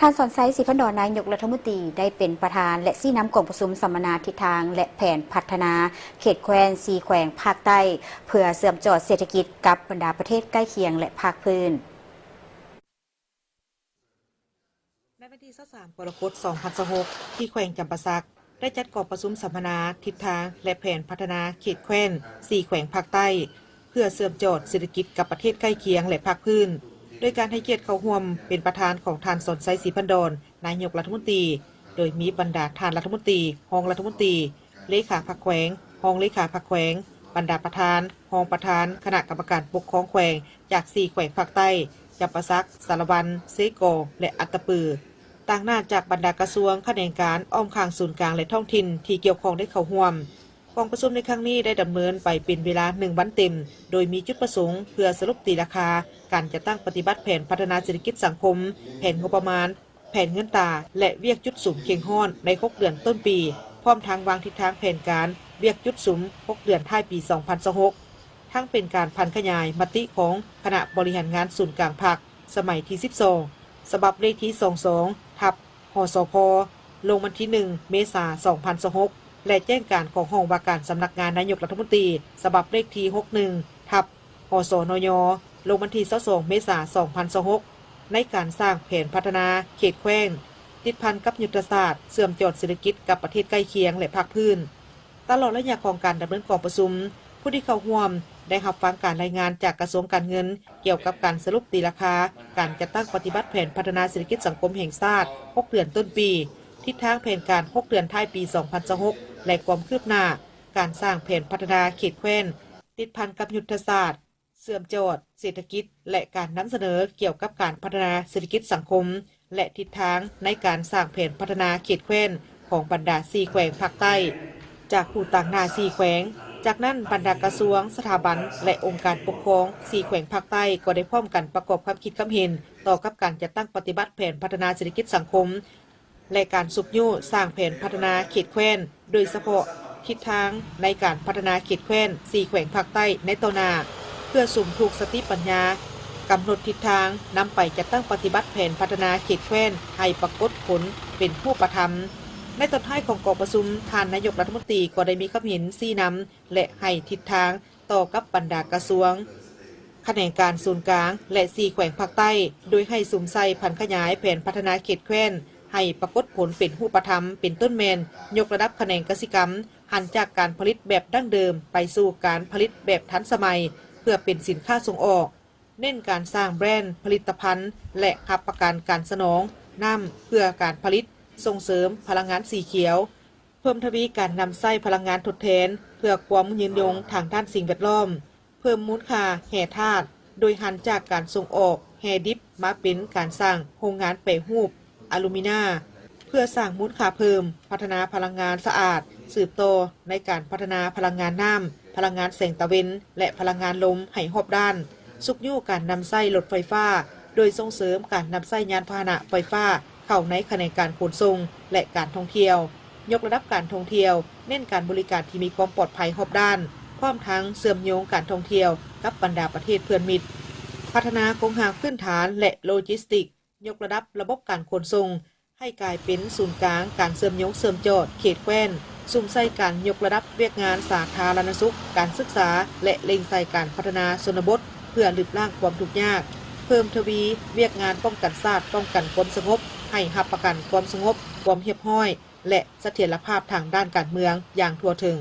ທ່ານ ສອນໄຊ ສີພັນດອນ ນາຍົກລັດຖະມົນຕີ ໄດ້ເປັນປະທານ ແລະ ຊີ້ນຳກອງປະຊຸມສຳມະນາທິດທາງ ແລະ ແຜນພັດທະນາເຂດແຂວນ ສີ່ແຂວງພາກໃຕ້ ເພື່ອເຊື່ອມຈອດເສດຖະກິດກັບບັນດາປະເທດໃກ້ຄຽງ ແລະ ພາກພື້ນ. ໃນວັນທີຊາວສາມ ກໍລະກົດ ສອງພັນຊາວຫົກ ທີ່ແຂວງຈຳປາສັກ ໄດ້ຈັດກອງປະຊຸມສຳມະນາທິດທາງ ແລະ ແຜນພັດທະນາເຂດແຂວນ ສີ່ແຂວງພາກໃຕ້ ເພື່ອເຊື່ອມຈອດເສດຖະກິດກັບປະເທດໃກ້ຄຽງ ແລະ ພາກພື້ນ, ໂດຍການໃຫ້ກຽດເຂົ້າຮ່ວມເປັນປະທານຂອງທ່ານ ສອນໄຊ ສີພັນດອນ ນາຍົກລັດຖະມົນຕີ, ໂດຍມີບັນດາທ່ານລັດຖະມົນຕີ, ຮອງລັດຖະມົນຕີ, ເລຂາພັກແຂວງ, ຮອງເລຂາພັກແຂວງ, ບັນດາປະທານ, ຮອງປະທານຄະນະກຳມະການປົກຄອງແຂວງ ຈາກ ສີ່ແຂວງພາກໃຕ້ ຈຳປາສັກ, ສາລະວັນ, ເຊກອງ ແລະ ອັດຕະປື, ຕາງໜ້າຈາກບັນດາກະຊວງ, ຂະແໜງການ, ອ້ອມຂ້າງສູນກາງ ແລະ ທ້ອງຖິ່ນທີ່ກ່ຽວຂ້ອງໄດ້ເຂົ້າຮ່ວມ. ກອງປະຊຸມໃນຄັ້ງນີ້ໄດ້ດຳເນີນໄປເປັນເວລາໜຶ່ງວັນເຕັມ, ໂດຍມີຈຸດປະສົງເພື່ອສະຫຼຸບຕີລາຄາການຈັດຕັ້ງປະຕິບັດແຜນພັດທະນາເສດຖະກິດສັງຄົມ, ແຜນງົບປະມານ, ແຜນເງິນຕາ ແລະ ວຽກຈຸດສຸມເຄັ່ງຮ້ອນໃນຫົກເດືອນຕົ້ນປີ, ພ້ອມທັງວາງທິດທາງແຜນການວຽກຈຸດສຸມຫົກເດືອນທ້າຍປີສອງພັນຊາວຫົກ, ທັງເປັນການຜັນຂະຫຍາຍມະຕິຂອງຄະນະບໍລິຫານງານສູນກາງພັກ ສະໄໝທີສິບສອງ ສະບັບເລກທີສອງສອງ ທັບ ຫສພ ລົງວັນທີໜຶ່ງ ເມສາ ສອງພັນຊາວຫົກ ແລະ ແຈ້ງການຂອງຫ້ອງວ່າການສຳນັກງານນາຍົກລັດຖະມົນຕີ ສະບັບເລກທີຫົກໜຶ່ງ ທັບ ຫສນຍ ລົງວັນທີຊາວສອງ ເມສາ ສອງພັນຊາວຫົກ ໃນການສ້າງແຜນພັດທະນາເຂດແຂວງ ຕິດພັນກັບຍຸດທະສາດເຊື່ອມຈອດເສດຖະກິດກັບປະເທດໃກ້ຄຽງ ແລະ ພາກພື້ນ. ຕະຫຼອດໄລຍະຂອງການດຳເນີນກອງປະຊຸມ, ຜູ້ທີ່ເຂົ້າຮ່ວມໄດ້ຮັບຟັງການລາຍງານຈາກກະຊວງການເງິນ ກ່ຽວກັບການສະຫຼຸບຕີລາຄາການຈັດຕັ້ງປະຕິບັດແຜນພັດທະນາເສດຖະກິດສັງຄົມແຫ່ງຊາດຫົກເດືອນຕົ້ນປີ, ທິດທາງແຜນການຫົກເດືອນທ້າຍປີສອງພັນຊາວຫົກ ແລະ ຄວາມຄືບໜ້າການສ້າງແຜນພັດທະນາເຂດແຂວງ ຕິດພັນກັບຍຸດທະສາດ ເຊື່ອມຈອດເສດຖະກິດ ແລະ ການນຳສະເໜີກ່ຽວກັບການພັດທະນາເສດຖະກິດສັງຄົມ ແລະ ທິດທາງໃນການສ້າງແຜນພັດທະນາເຂດແຂວງຂອງບັນດາສີ່ແຂວງພາກໃຕ້ ຈາກຜູ້ຕາງໜ້າສີ່ແຂວງ. ຈາກນັ້ນ, ບັນດາກະຊວງ, ສະຖາບັນ ແລະ ອົງການປົກຄອງສີ່ແຂວງພາກໃຕ້ ກໍໄດ້ພ້ອມກັນປະກອບຄວາມຄິດຄວາມເຫັນຕໍ່ກັບການຈັດຕັ້ງປະຕິບັດແຜນພັດທະນາເສດຖະກິດສັງຄົມ ແລະ ການຊຸກຍູ້ສ້າງແຜນພັດທະນາເຂດແຂວງ, ໂດຍສະເພາະທິດທາງໃນການພັດທະນາເຂດແຂວງສີ່ແຂວງພາກໃຕ້ໃນຕໍ່ໜ້າ, ເພື່ອສຸມທຸກສະຕິປັນຍາ, ກຳນົດທິດທາງ, ນຳໄປຈັດຕັ້ງປະຕິບັດແຜນພັດທະນາເຂດແຂວງໃຫ້ປາກົດຜົນເປັນຮູບປະທຳ. ໃນຕອນທ້າຍຂອງກອງປະຊຸມ, ທ່ານນາຍົກລັດຖະມົນຕີກໍໄດ້ມີຄຳເຫັນຊີ້ນຳ ແລະ ໃຫ້ທິດທາງ ຕໍ່ກັບບັນດາກະຊວງ, ຂະແໜງການສູນກາງ ແລະ ສີ່ແຂວງພາກໃຕ້, ໂດຍໃຫ້ສຸມໃສ່ຜັນຂະຫຍາຍແຜນພັດທະນາເຂດແຂວງໃຫ້ປາກົດຜົນເປັນຮູບປະທຳ, ເປັນຕົ້ນແມ່ນຍົກລະດັບຂະແໜງກະສິກຳ, ຫັນຈາກການຜະລິດແບບດັ້ງເດີມໄປສູ່ການຜະລິດແບບທັນສະໄໝ ເພື່ອເປັນສິນຄ້າສົ່ງອອກ, ເນັ້ນການສ້າງແບຣນຜະລິດຕະພັນ ແລະ ຮັບປະກັນການສະໜອງນ້ຳເພື່ອການຜະລິດ, ສົ່ງເສີມພະລັງງານສີຂຽວ, ເພີ່ມທະວີການນຳໃຊ້ພະລັງງານທົດແທນເພື່ອຄວາມຍືນຍົງທາງດ້ານສິ່ງແວດລ້ອມ, ເພີ່ມມູນຄ່າແຮ່ທາດ ໂດຍຫັນຈາກການສົ່ງອອກແຮ່ດິບມາເປັນການສ້າງໂຮງງານແປຮູບອາລູມີນາ ເພື່ອສ້າງມູນຄ່າເພີ່ມ, ພັດທະນາພະລັງງານສະອາດ, ສືບຕໍ່ໃນການພັດທະນາພະລັງງານນ້ຳ, ພະລັງງານແສງຕາເວັນ ແລະ ພະລັງງານລົມໃຫ້ຮອບດ້ານ, ຊຸກຍູ້ການນຳໃຊ້ລົດໄຟຟ້າ ໂດຍສົ່ງເສີມການນຳໃຊ້ຍານພາຫະນະໄຟຟ້າ ເຂົ້າໃນຂະແໜງການຂົນສົ່ງ ແລະ ການທ່ອງທ່ຽວ, ຍົກລະດັບການທ່ອງທ່ຽວ, ເນັ້ນການບໍລິການທີ່ມີຄວາມປອດໄພຮອບດ້ານ, ພ້ອມທັງເຊື່ອມໂຍງການທ່ອງທ່ຽວກັບບັນດາປະເທດເພື່ອນມິດ, ພັດທະນາໂຄງຮ່າງພື້ນຖານ ແລະ ໂລຈິສຕິກ, ຍົກລະດັບລະບົບການຂົນສົ່ງໃຫ້ກາຍເປັນສູນກາງການເຊື່ອມໂຍງເຊື່ອມຈອດເຂດແຂວງ, ສຸມໃສ່ການຍົກລະດັບວຽກງານສາທາລະນະສຸກ, ການສຶກສາ ແລະ ເລັ່ງໃສ່ການພັດທະນາຊົນນະບົດ ເພື່ອລຶບລ້າງຄວາມທຸກຍາກ, ເພີ່ມທະວີວຽກງານປ້ອງກັນຊາດ, ປ້ອງກັນຄວາມສະຫງົບ, ໃຫ້ຮັບປະກັນຄວາມສະຫງົບ, ຄວາມຮຽບຮ້ອຍ ແລະ ສະຖຽນລະພາບທາງດ້ານການເມືອງຢ່າງທົ່ວເຖິງ.